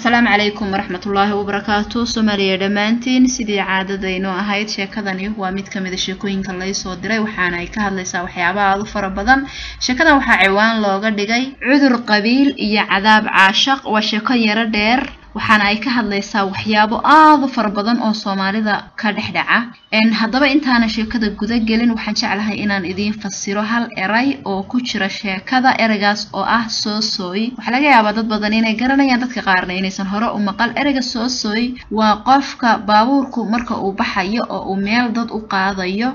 Asalaamu calaykum waraxmatullaahi wabarakaatu. Soomaaliya dhammaantiin, sidii caadadaynu ahayd, sheekadani waa mid kamid a sheekooyinka laysoo diray, waxaana ay ka hadlaysaa waxyaabaha aad u fara badan. Sheekadan waxaa ciwaan looga dhigay "Cudur qabiil iyo cadaab caashaq". Waa sheeko yaro dheer, waxaana ay ka hadlaysaa waxyaabo aada u fara badan oo Soomaalida ka dhex dhaca. Haddaba, intaana sheekada guda gelin, waxaan jeclahay inaan idiin fasiro hal eray oo ku jira sheekada, ereygaas oo ah soosooy. Waxaa laga yaabaa dad badan inay garanayaan, dadka qaarna inaysan hore u maqal. Ereyga soosooy waa qofka baabuurku marka uu baxayo oo uu meel dad u qaadayo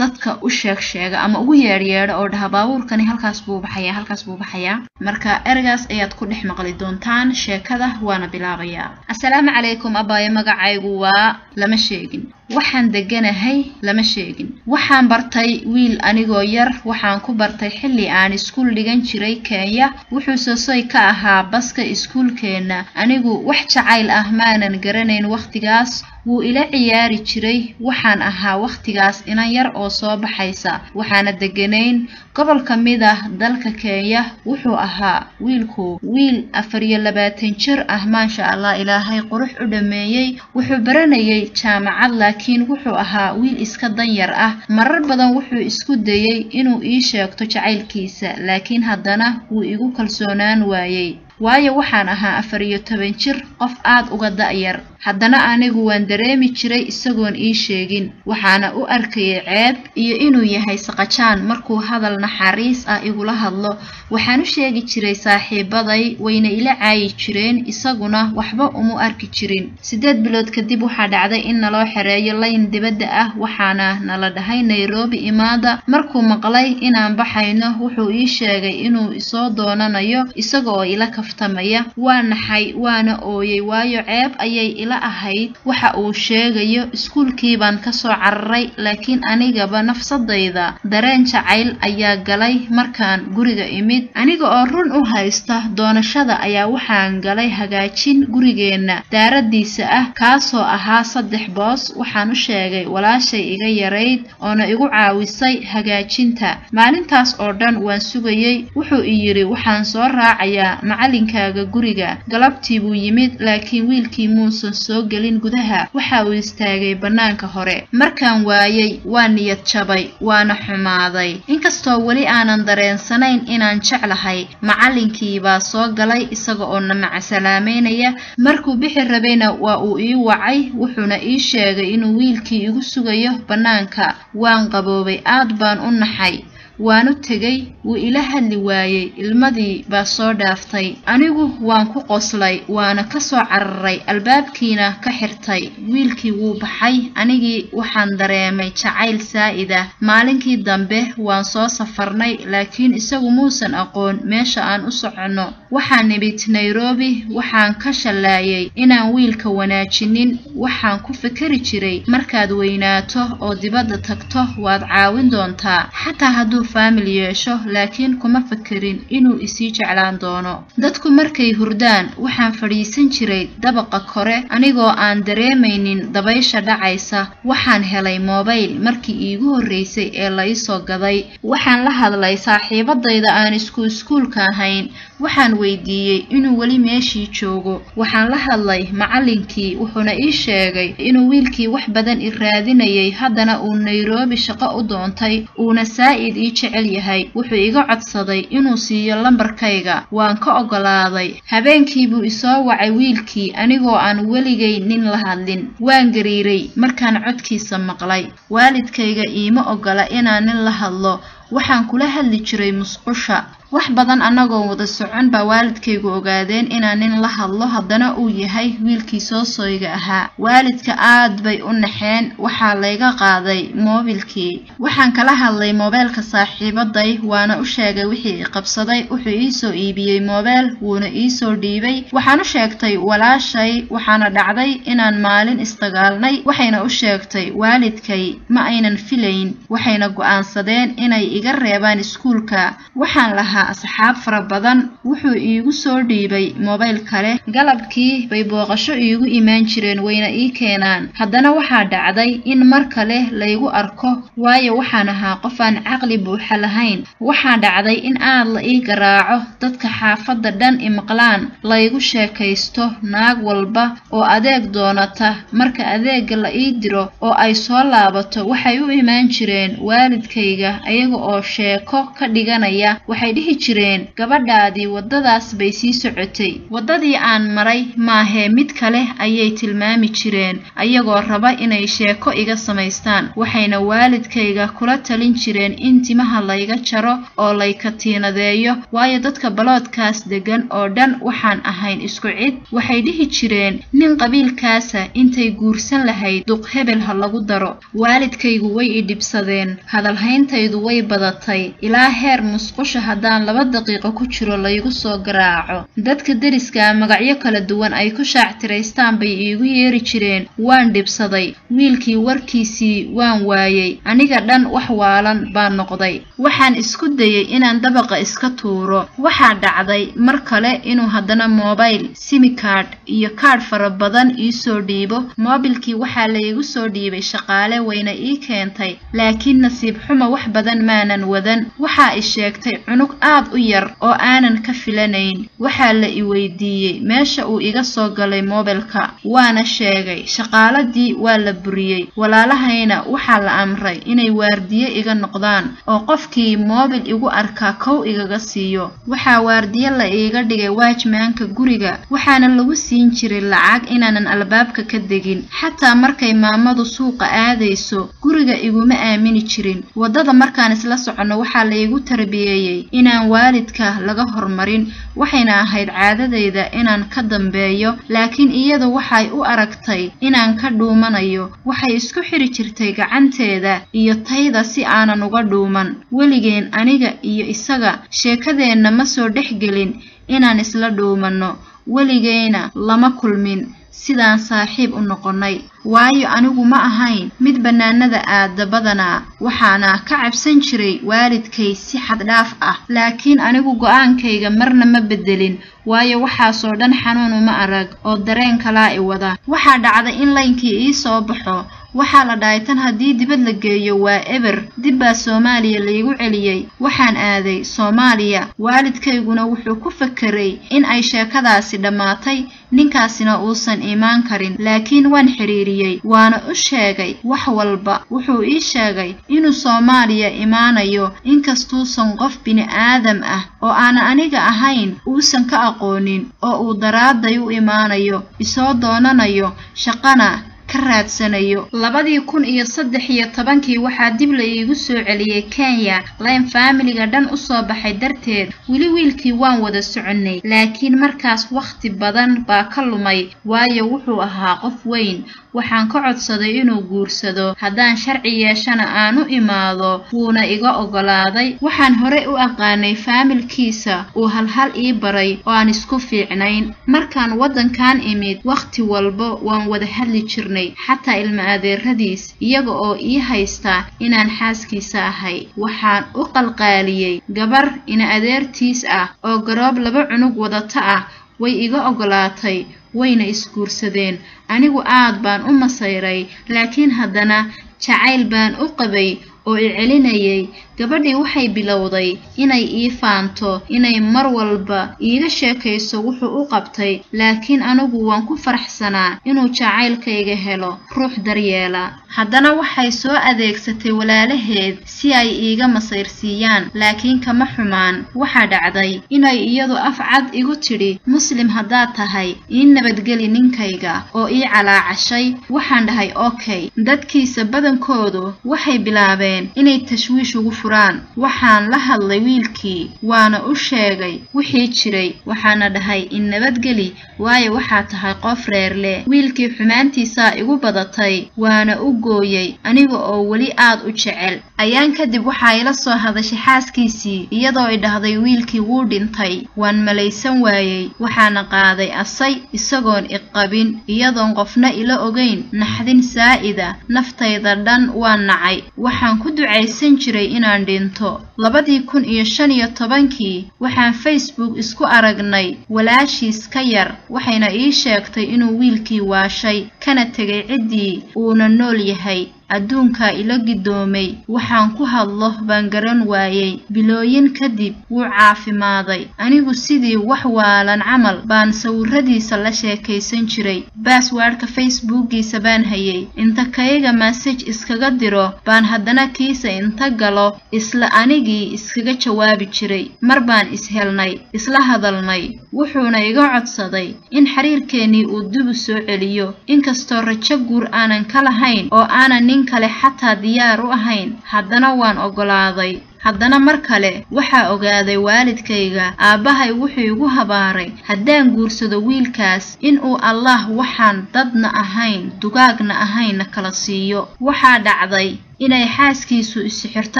dadka u sheeg sheega ama ugu yeedhyeedho oo dhaha, "Baabuurkani halkaas buu baxayaa, halkaas buu baxayaa." Marka ereygaas ayaad ku dhex maqli doontaan sheekada, waana bilaabayaa. Asalaamu calaykum abaayo, magacaygu waa lama sheegin, waxaan deganahay lama sheegin. Waxaan bartay wiil anigoo yar. Waxaan ku bartay xilli aan iskuul dhigan jiray Kenya. Wuxuu soosoy ka ahaa baska iskuulkeenna. Anigu wax jacayl ah maanan garanayn wakhtigaas. Wuu ila ciyaari jiray. Waxaan ahaa wakhtigaas inan yar oo soo baxaysa, waxaana deganayn gobol ka mid ah dalka Kenya. Wuxuu ahaa wiilku wiil 24 jir ah, maasha Allah, Ilaahay qurux u dhameeyey. Wuxuu baranayay jaamacad, laakiin wuxuu ahaa wiil iska danyar ah. Marar badan wuxuu isku dayey inuu ii sheegto jacaylkiisa, laakiin haddana wuu igu kalsoonaan waayey, waayo waxaan ahaa 14 jir, qof aad uga da'yar. Haddana anigu waan dareemi jiray isagoon ii sheegin, waxaana u arkayay ceeb iyo inuu yahay saqajaan markuu hadal naxariis ah igula hadlo. Waxaan u sheegi jiray saaxiibaday, wayna ila caayi jireen, isaguna waxba uma arki jirin. 8 bilood kadib waxaa dhacday in naloo xereeyo layn dibadda ah, waxaana nala dhahay, "Nairobi imaada." Markuu maqlay inaan baxayno, wuxuu ii sheegay inuu isoo doonanayo, isaga oo ila kaftamaya. Waa naxay, waana ooyey, waayo ceeb ayay ila ahayd waxa uu sheegayo. Iskuulkii baan kasoo cararay, laakiin anigaba nafsadayda dareen jacayl ayaa galay. Markaan guriga imid, aniga oo run u haysta doonashada, ayaa waxaan galay hagaajin gurigeenna daaradiisa ah, kaasoo ahaa saddex boos. Waxaan u sheegay walaashay iga yarayd, oona igu caawisay hagaajinta. Maalintaas oo dhan waan sugayey. Wuxuu i yidhi, "Waxaan soo raacayaa macalinkaaga guriga." Galabtii buu yimid, laakiin wiilkii muusan soo gelin gudaha. Waxa uu istaagay bannaanka hore. Markaan waayey, waa niyad jabay, waana xumaaday, inkastoo weli aanan dareensanayn inaan jeclahay. Macalinkii baa soo galay isaga oo na macasalaameynaya. Markuu bixi rabayna waa uu ii wacay, wuxuuna ii sheegay inuu wiilkii igu sugayo bannaanka. Waan qaboobay, aad baan u naxay. Waanu tegay, wuu ila hadli waayey, ilmadii baa soo dhaaftay. Anigu waan ku qoslay, waana ka soo cararay, albaabkiina ka xirtay. Wiilkii wuu baxay, anigii waxaan dareemay jacayl saa'id ah. Maalinkii dambe waan soo safarnay, laakiin isagu muusan aqoon meesha aan u soconno. Waxaan nimid Nairobi. Waxaan ka shallaayay inaan wiilka wanaajinin. Waxaan ku fikeri jiray, markaad weynaato oo dibadda tagto waad caawin doontaa, xataa hadduu faamil yeesho, laakiin kuma fekerin inuu isii jeclaan doono. Dadku markay hurdaan, waxaan fadhiisan jiray dabaqa kore, anigoo aan dareemaynin dabaysha dhacaysa. Waxaan helay mobayl markii iigu horreysay ee la isoo gaday. Waxaan la hadlay saaxiibadayda aan isku iskuulka ahayn. Waxaan weydiiyey inuu weli meeshii joogo. Waxaan la hadlay macallinkii, wuxuuna ii sheegay inuu wiilkii wax badan i raadinayay, haddana uu Nairobi shaqo u doontay, uuna saa'id ii jecel yahay. Wuxuu iga codsaday inuu siiyo lambarkayga, waan ka ogolaaday. Habeenkii buu isoo wacay wiilkii, anigoo aan weligay nin la hadlin. Waan gariiray markaan codkiisa maqlay. Waalidkayga iima ogola inaan nin la hadlo. Waxaan kula hadli jiray musqusha. Wax badan annagoo wada socon baa waalidkaygu ogaadeen inaan nin la hadlo, haddana uu yahay wiilkii soosooyga ahaa. Waalidka aad bay u naxeen. Waxaa layga qaaday moobilkii. Waxaan kala hadlay moobeelka saaxiibaday, waana u sheegay wixii i qabsaday. Wuxuu iisoo iibiyey moobeel, wuuna iisoo dhiibay. Waxaan u sheegtay walaashay, waxaana dhacday inaan maalin isdagaalnay, waxayna u sheegtay waalidkay. Ma aynan filayn, waxayna go'aansadeen inay iga reebaan iskuulka. Waxaan lahaa lahaa asxaab fara badan. Wuxuu iigu soo dhiibay mobayl kale. Galabkii bay booqasho iigu imaan jireen, wayna ii keenaan. Haddana waxaa dhacday in mar kale laygu arko, waayo waxaan ahaa qof aan caqli buuxa lahayn. Waxaa dhacday in aad la ii garaaco, dadka xaafadda dhan i maqlaan, laygu sheekaysto. Naag walba oo adeeg doonata, marka adeegga la ii diro oo ay soo laabato, waxay u imaan jireen waalidkayga ayaga oo sheeko ka dhiganaya. Waxay dhihi jireen, gabadhaadii waddadaas bay sii socotay. Waddadii aan maray maahee mid kale ayay tilmaami jireen, ayagoo raba inay sheeko iga samaystaan. Waxayna waalidkayga kula talin jireen in timaha layga jaro oo laykatiinadeeyo, waayo dadka baloodkaas degan oo dhan waxaan ahayn isku cid. Waxay dhihi jireen, nin qabiilkaasa intay guursan lahayd duq hebel ha lagu daro. Waalidkaygu way i dhibsadeen, hadalhayntaydu way badatay, ilaa heer musqusha haddaan 2 daqiiqo ku jiro laygu soo garaaco. Dadka deriska magacyo kala duwan ay ku shaactiraystaan bay iigu yeeri jireen. Waan dhibsaday, wiilkii warkiisii waan waayay, aniga dhan wax waalan baan noqday. Waxaan isku dayay inaan dabaqa iska tuuro. Waxaa dhacday mar kale inuu haddana mobayl, simikaadh iyo kaadh fara badan ii soo dhiibo. Moobilkii waxaa laygu soo dhiibay shaqaale, wayna ii keentay, laakiin nasiib xumo wax badan maanan wadan. Waxaa i sheegtay cunug aad u yar oo aanan ka filanayn. Waxaa la i weydiiyey meesha uu iga soo galay moobilka, waana sheegay. Shaqaaladii waa la buriyey. Walaalahayna waxaa la amray inay waardiye iga noqdaan oo qofkii moobil igu arkaa kow igaga siiyo. Waxaa waardiye la iiga dhigay waajmaanka guriga, waxaana lagu siin jiray lacag inaanan albaabka ka degin. Xataa markay maamadu suuqa aadayso guriga iguma aamini jirin. Waddada markaan isla soconno waxaa laygu tarbiyeeyey inaan waalidka laga hormarin, waxayna ahayd caadadayda inaan ka dambeeyo, laakiin iyadu waxay u aragtay inaan ka dhuumanayo. Waxay isku xiri jirtay gacanteeda iyo tayda si aanan uga dhuuman. Weligeen aniga iyo isaga sheekadeenna ma soo dhexgelin inaan isla dhuumanno, weligeyna lama kulmin sidaan saaxiib u noqonnay. Waayo anigu ma ahayn mid bannaanada aada badanaa, waxaana ka cabsan jiray waalidkay si xad dhaaf ah. Laakiin anigu go'aankayga marna ma beddelin, waayo waxaasoo dhan xanuun uma arag oo dareen kalaa i wada. Waxaa dhacday in laynkii ii soo baxo. Waxaa la dhahay tan haddii dibad la geeyo waa eber. Dib baa Soomaaliya laygu celiyey. Waxaan aaday Soomaaliya. Waalidkayguna wuxuu ku fakeray in ay sheekadaasi dhammaatay, ninkaasina uusan imaan karin. Laakiin waan xiriiriyey, waana u sheegay wax walba. Wuxuu ii sheegay inuu Soomaaliya imaanayo, inkastuusan qof bini'aadam ah oo aan aniga ahayn uusan ka aqoonin, oo uu daraaday u imaanayo, isoo doonanayo, shaqana ka raadsanayo. 2013 waxaa dib la iigu soo celiyey Kenya, line familiga dhan u soo baxay darteed. Weli wiilkii waan wada soconnay, laakiin markaas wakhti badan baa ka lumay, waayo wuxuu ahaa qof weyn. Waxaan ka codsaday inuu guursado, haddaan sharci yeeshana aan u imaado, wuuna iga oggolaaday. Waxaan hore u aqaanay faamilkiisa uu halhal ii baray oo aan isku fiicnayn. Markaan waddankan imid, wakhti walba waan wada hadli jirnay, xataa ilma adeeradiis, iyaga oo ii haysta inaan xaaskiisa ahay. Waxaan u qalqaaliyey gabar ina adeertiis ah oo garoob 2 cunug wadata ah. Way iga oggolaatay, wayna isguursadeen. Anigu aad baan u masayray, laakiin haddana jacayl baan u qabay oo i celinayay. Gabadhii waxay bilowday inay ii faanto, inay mar walba iiga sheekayso wuxuu u qabtay, laakiin anigu waan ku faraxsanaa inuu jacaylkayga helo ruux daryeela. Haddana waxay soo adeegsatay walaalaheed si ay iiga masayrsiiyaan, laakiin kama xumaan. Waxaa dhacday inay iyadu af cad igu tidhi, muslim haddaad tahay ii nabadgeli ninkayga, oo ii calaacashay. Waxaan dhahay okay. Dadkiisa badankoodu waxay bilaabeen inay tashwiish ugu furaan. Waxaan la hadlay wiilkii, waana u sheegay wixii jiray. Waxaana dhahay in nabadgeli, waayo waxaa tahay qof reer leh. Wiilkii xumaantiisaa igu badatay, waana u gooyay aniga oo weli aad u jecel. Ayaan kadib waxaa ila soo hadashay xaaskiisii, iyadoo i dhahday wiilkii wuu dhintay. Waan malaysan waayey, waxaana qaaday asay isagoon i qabin, iyadoon qofna ila ogayn. Naxdin saa'ida, naftayda dhan waan nacay. Waxaan ku ku ducaysan jiray inaan dhinto. 2015kii waxaan Facebook isku aragnay walaashiis ka yar, waxayna ii sheegtay inuu wiilkii waashay kana tegay ciddii, uuna nool yahay. Adduunkaa ila gidoomay, waxaan ku hadlo baan garan waayey. Bilooyin kadib wuu caafimaaday. Anigu sidii wax waalan camal baan sawiradiisa la sheekaysan jiray. Passwordka Facebookiisa baan hayay. Inta kayga message iskaga diro baan haddana kiisa inta galo isla anigii iskaga jawaabi jiray. Mar baan ishelnay, isla hadalnay, wuxuuna iga codsaday in xiriirkeennii uu dib u soo celiyo. Inkastoo rajo guur aanan ka lahayn oo aanan nin kale xataa diyaar u ahayn, haddana waan oggolaaday. Haddana mar kale waxaa ogaaday waalidkayga. Aabbahay wuxuu igu habaaray haddaan guursado wiilkaas in uu Allah waxaan dadna ahayn dugaagna ahaynna kala siiyo. Waxaa dhacday inay xaaskiisu isixirto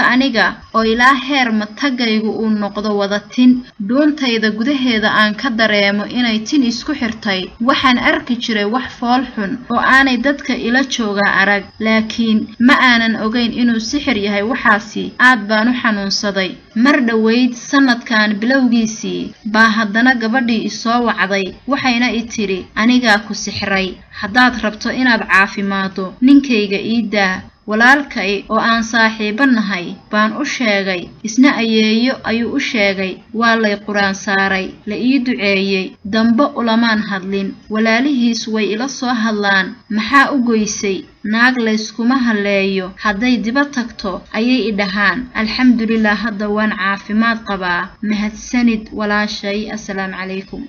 aniga oo ilaa heer matagaygu uu noqdo wada tin. Dhuuntayda gudaheeda aan ka dareemo inay tin isku xirtay. Waxaan arki jiray wax fool xun oo aanay dadka ila jooga arag, laakiin ma aanan ogeyn inuu sixir yahay waxaasi. Aad baan u xanuunsaday. Mar dhoweyd sanadkan bilowgiisii baa haddana gabadhii isoo wacday, waxayna i tidhi anigaa ku sixray, haddaad rabto inaad caafimaado ninkayga ii daa. Walaalkay oo aan saaxiibo nahay baan u sheegay, isna ayeeyo ayuu u sheegay. Waa lay quraan saaray, la ii duceeyey, dambe ulamaan hadlin. Walaalihiis way ila soo hadlaan, maxaa u goysay? Naag layskuma halleeyo, hadday diba tagto ayay i dhahaan. Alxamdulilah, hadda waan caafimaad qabaa. Mahadsanid walaashay. Assalaamu calaykum.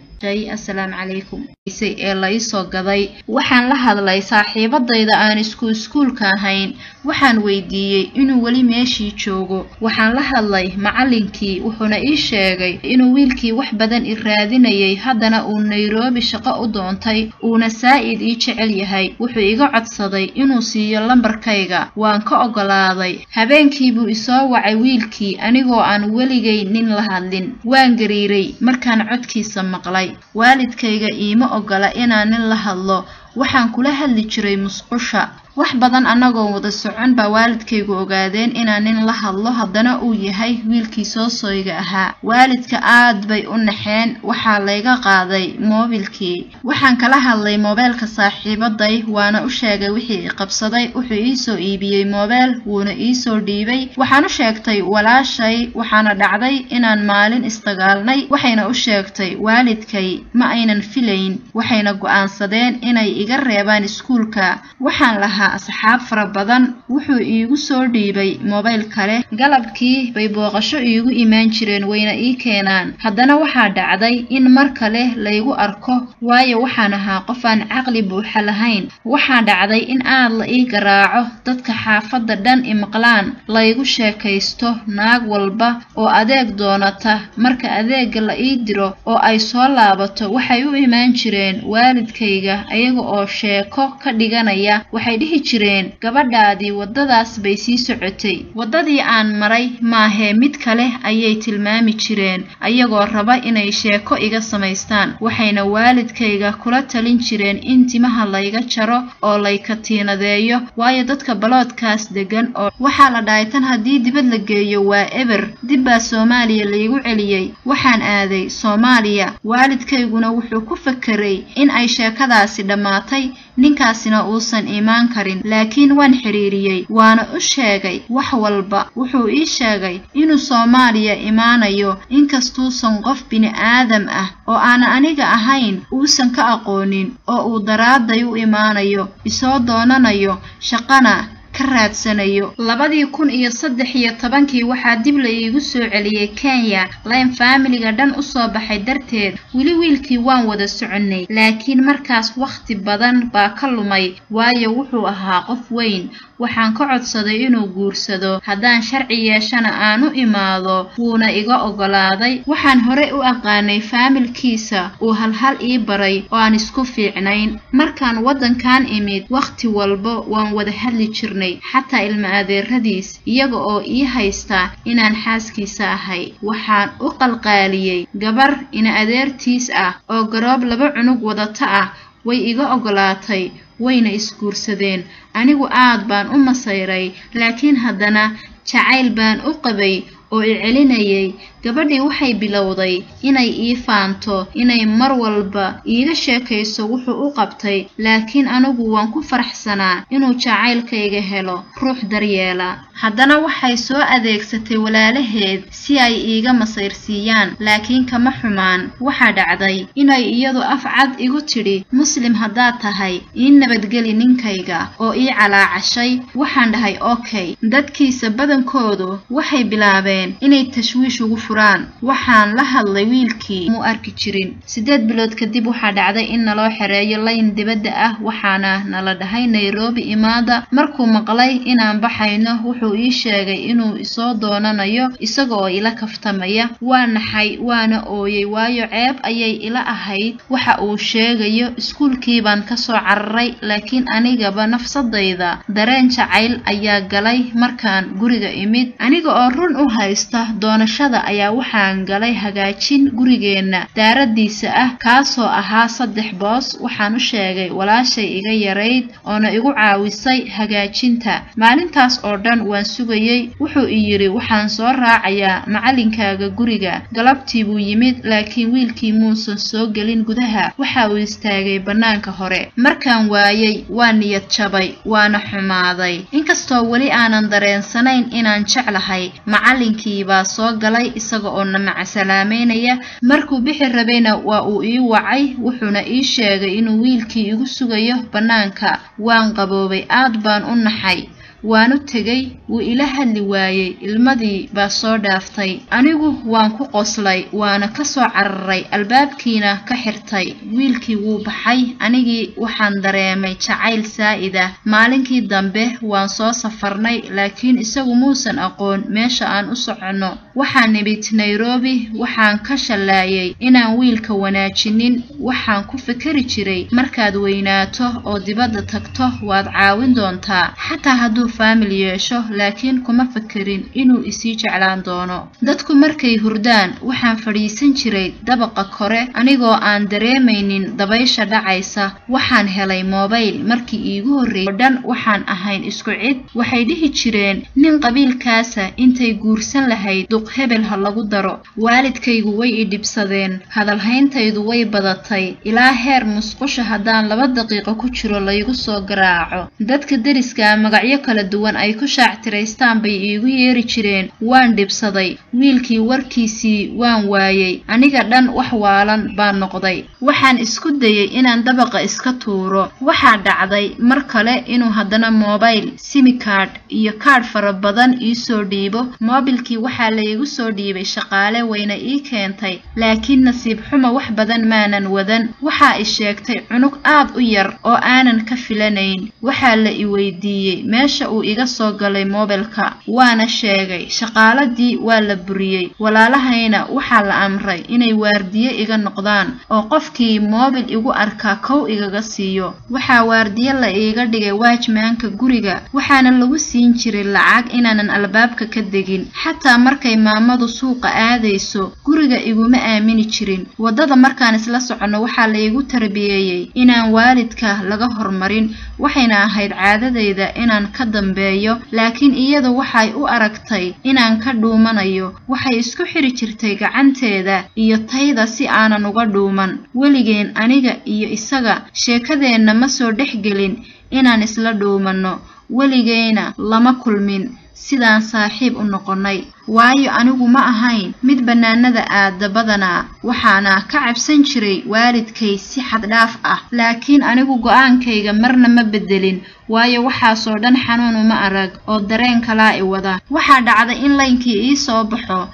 Assalaamu calaykum. Ee la ii soo gaday. Waxaan la hadlay saaxiibadayda aan isku iskuulka ahayn. Waxaan weydiiyey inuu weli meeshii joogo. Waxaan la hadlay macallinkii, wuxuuna ii sheegay inuu wiilkii wax badan i raadinayay, haddana uu Nairobi shaqo u doontay, uuna saa'id ii jecel yahay. Wuxuu iga codsaday inuu siiyo lambarkayga, waan ka oggolaaday. Habeenkii buu isoo wacay wiilkii, anigoo aan weligay nin la hadlin. Waan gariiray markaan codkiisa maqlay. Waalidkayga iima oggola inaan nin la hadlo. Waxaan kula hadli jiray musqusha. Wax badan annagoo wada socon baa waalidkaygu ogaadeen inaan nin la hadlo, haddana uu yahay wiilkii soo sooyga ahaa. Waalidka aad bay u naxeen. Waxaa layga qaaday moobilkii. Waxaan kala hadlay moobeelka saaxiibaday, waana u sheegay wixii i qabsaday. Wuxuu ii soo iibiyey moobeel, wuuna ii soo dhiibay. Waxaan u sheegtay walaashay, waxaana dhacday inaan maalin isdagaalnay. Waxayna u sheegtay waalidkay, ma aynan filayn. Waxayna go'aansadeen inay iga reebaan iskuulka. Waxaan lahaa asxaab fara badan. Wuxuu iigu soo dhiibay moobayl kale. Galabkii bay booqasho iigu imaan jireen, wayna ii keenaan. Haddana waxaa dhacday in mar kale laygu arko, waayo waxaan ahaa qof aan caqli buuxa lahayn. Waxaa dhacday in aad la ii garaaco, dadka xaafadda dhan i maqlaan, laygu sheekaysto. Naag walba oo adeeg doonata, marka adeegga la ii diro oo ay soo laabato, waxay u imaan jireen waalidkayga ayaga oo sheeko ka dhiganaya. Waxay dhihi jireen gabadhaadii waddadaas bay sii socotay. Waddadii aan maray maahee mid kale ayay tilmaami jireen, ayagoo raba inay sheeko iga samaystaan. Waxayna waalidkayga kula talin jireen in timaha layga jaro oo layka tiinadeeyo, waayo dadka baloodkaas degan oo waxaa la dhahay tan haddii dibad la geeyo waa eber. Dib baa Soomaaliya laygu celiyey. Waxaan aaday Soomaaliya. Waalidkayguna wuxuu ku fakeray in ay sheekadaasi dhammaatay, ninkaasina uusan imaan karin. Laakiin waan xiriiriyey, waana u sheegay wax walba. Wuxuu ii sheegay inuu Soomaaliya imaanayo, inkastuusan qof bini'aadam ah oo aan aniga ahayn uusan ka aqoonin, oo uu daraaday u imaanayo, isoo doonanayo, shaqana ka raadsanayo. 2013kii waxaa dib la iigu soo celiyey Kenya, line familiga dhan u soo baxay darteed. Weli wiilkii waan wada soconnay, laakiin markaas wakhti badan baa ka lumay, waayo wuxuu ahaa qof weyn. Waxaan ka codsaday inuu guursado, haddaan sharci yeeshana aan u imaado, wuuna iga oggolaaday. Waxaan horey u aqaanay faamilkiisa uu halhal ii baray oo aan isku fiicnayn. Markaan waddankan imid, wakhti walba waan wada hadli jirnay, xataa ilma adeeradiis, iyaga oo ii haysta inaan xaaskiisa ahay. Waxaan u qalqaaliyey gabar ina adeertiis ah oo garoob 2 cunug wadata ah. Way iga oggolaatay, wayna isguursadeen. Anigu aad baan u masayray, laakiin haddana Jacayl baan u qabay oo i celinayay. Gabadhii waxay bilowday inay ii faanto, inay mar walba iiga sheekayso wuxuu u qabtay, laakiin anigu waan ku faraxsanaa inuu jacaylkayga helo ruux daryeela. Haddana waxay soo adeegsatay walaalaheed si ay iiga masayrsiiyaan, laakiin kama xumaan. Waxaa dhacday inay iyadu af cad igu tidhi, Muslim haddaad tahay ii nabadgeli ninkayga, oo ii calaacashay. Waxaan dhahay okay. Dadkiisa badankoodu waxay bilaabeen inay tashwiish ugu furaan. Waxaan la hadlay wiilkii mu arki jirin. 8 bilood kadib waxaa dhacday in naloo xereeyo layn dibadda ah, waxaana nala dhahay Nairobi imaada. Markuu maqlay inaan baxayno, wuxuu ii sheegay inuu isoo doonanayo isaga oo ila kaftamaya. Waa naxay, waana ooyay, waayo ceeb ayay ila ahayd waxa uu sheegayo. Iskuulkii baan kasoo cararay, laakiin anigaba nafsadayda dareen jacayl ayaa galay markaan guriga imid. Aniga oo run u haysta doonashada ayaa waxaan galay hagaajin gurigeenna daaradiisa ah, kaasoo ahaa 3 boos. Waxaan u sheegay walaashay iga yarayd oona igu caawisay hagaajinta. Maalintaas oo dhan waan sugayay. Wuxuu i yidhi waxaan soo raacayaa macallinkaaga guriga. Galabtii buu yimid, laakiin wiilkii muusan soo gelin gudaha. Waxa uu istaagay bannaanka hore. Markaan waayay waa niyad jabay, waana xumaaday. Inkastoo weli aanan dareensanayn inaan jeclahay, macallinkii baa soo galay isaga oo na macasalaameynaya. Markuu bixi rabayna waa uu ii wacay, wuxuuna ii sheegay inuu wiilkii igu sugayo bannaanka. Waan qaboobay, aad baan u naxay. Waanu tegay, wuu ila hadli waayay, ilmadii baa soo dhaaftay. Anigu waan ku qoslay, waana ka soo cararay, albaabkiina ka xirtay. Wiilkii wuu baxay, anigii waxaan dareemay jacayl saa'id ah. Maalinkii dambe waan soo safarnay, laakiin isagu muusan aqoon meesha aan u soconno. Waxaan nimid Nairobi, waxaan ka shallaayay inaan wiilka wanaajinin. Waxaan ku fikiri jiray markaad weynaato oo dibadda tagto waad caawin doontaa, xataa hadduu faamil yeesho, laakiin kuma fikirin inuu isii jeclaan doono. Dadku markay hurdaan waxaan fadhiisan jiray dabaqa kore anigoo aan dareemaynin dabaysha dhacaysa. Waxaan helay mobayl markii iigu horreeyay oo dhan waxaan ahayn isku cid. Waxay dhihi jireen nin qabiilkaasa intay guursan lahayd duq hebel ha lagu daro. Waalidkaygu way i dhibsadeen, hadalhayntaydu way badatay ilaa heer musqusha haddaan 2 daqiiqo ku jiro laygu soo garaaco. Dadka deriska magacyo kala duwan ay ku shaactiraystaan bay iigu yeeri jireen. Waan dhibsaday, wiilkii warkiisii waan waayay, aniga dhan wax waalan baan noqday. Waxaan isku dayay inaan dabaqa iska tuuro. Waxaa dhacday mar kale inuu haddana mobayl, simicard iyo kaadh fara badan ii soo dhiibo. Moobilkii waxaa laygu soo dhiibay shaqaale, wayna ii keentay, laakiin nasiib xumo wax badan maanan wadan. Waxaa i sheegtay cunug aad u yar oo aanan ka filanayn. Waxaa la i weydiiyey meesha uu iga soo galay moobilka, waana sheegay. Shaqaaladii waa la buriyey. Walaalahayna waxaa la amray inay waardiye iga noqdaan oo qofkii moobil igu arkaa kow igaga siiyo. Waxaa waardiye la iiga dhigay waajmaanka guriga, waxaana lagu siin jiray lacag inaanan albaabka ka degin. Xataa markay maamadu suuqa aadayso guriga iguma aamini jirin. Waddada markaan isla soconno waxaa laygu tarbiyeeyey inaan waalidka laga hormarin, waxayna ahayd caadadayda inaan ka dambeeyo, laakiin iyadu waxay u aragtay inaan ka dhuumanayo. Waxay isku xiri jirtay gacanteeda iyo tayda si aanan uga dhuuman. Weligeen aniga iyo isaga sheekadeenna ma soo dhexgelin inaan isla dhuumanno, weligeyna lama kulmin sidaan saaxiib u noqonnay. Waayo anigu ma ahayn mid bannaanada aada badanaa, waxaana ka cabsan jiray waalidkay si xad dhaaf ah. Laakiin anigu go'aankayga marna ma beddelin, waayo waxaasoo dhan xanuun uma arag oo dareen kalaa i wada. Waxaa dhacday in laynkii ii soo baxo.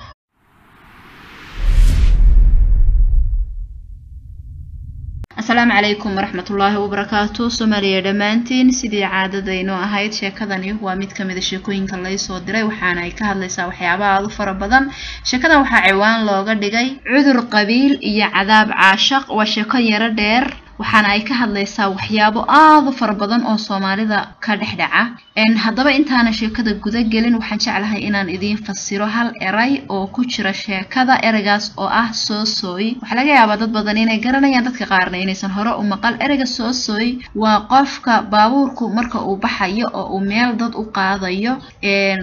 Asalaamu calaykum waraxmatullaahi wabarakaatu. Soomaaliya dhammaantiin, sidii caadadaynoo ahayd, sheekadani waa mid kamid a sheekooyinka laysoo diray, waxaana ay ka hadlaysaa waxyaabaha aad u fara badan. Sheekadan waxaa ciwaan looga dhigay cudur qabiil iyo cadaab caashaq. Waa sheeko yaro dheer. Waxaana ay ka hadlaysaa waxyaabo aad u fara badan oo Soomaalida ka dhex dhaca. Haddaba intaana sheekada guda gelin, waxaan jeclahay inaan idiin fasiro hal eray oo ku jira sheekada, ereygaas oo ah soosooy. Waxaa laga yaabaa dad badan inay garanayaan, dadka qaarna inaysan hore u maqal. Ereyga soosooy waa qofka baabuurku marka uu baxayo oo uu meel dad u qaadayo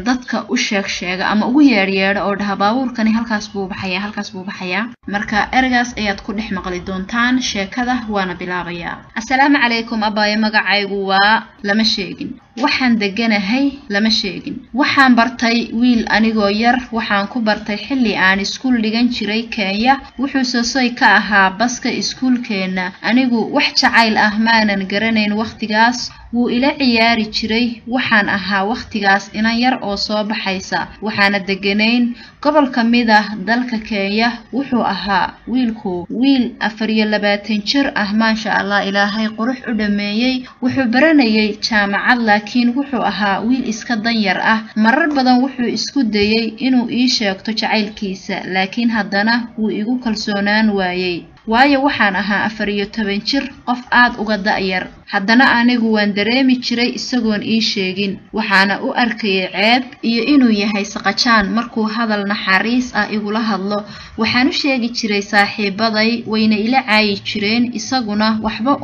dadka u sheeg sheega ama ugu yeedhyeedho oo dhaha baabuurkani halkaas buu baxayaa, halkaas buu baxayaa. Marka ereygaas ayaad ku dhex maqli doontaan sheekada, waana bilaabayaa. Assalaamu calaykum abaayo, magacaygu waa lama sheegin, waxaan deganahay lama sheegin. Waxaan bartay wiil anigoo yar, waxaan ku bartay xilli aan iskuul dhigan jiray Kenya. Wuxuu soosooy ka ahaa baska iskuulkeenna. Anigu wax jacayl ah maanan garanayn wakhtigaas, wuu ila ciyaari jiray. Waxaan ahaa wakhtigaas inan yar oo soo baxaysa, waxaana deganayn gobol ka mid ah dalka Kenya. Wuxuu ahaa wiilku wiil 24 jir ah, maasha Allah, Ilaahay qurux u dhameeyey. Wuxuu baranayay jaamacad, laakiin wuxuu ahaa wiil iska danyar ah. Marar badan wuxuu isku dayay inuu ii sheegto jacaylkiisa, laakiin haddana wuu igu kalsoonaan waayey, waayo waxaan ahaa 14 jir, qof aad uga da'yar. Haddana anigu waan dareemi jiray isagoon ii sheegin, waxaana u arkayay ceeb iyo inuu yahay saqajaan markuu hadal naxariis ah igula hadlo. Waxaan u sheegi jiray saaxiibaday, wayna ila caayi jireen, isaguna waxba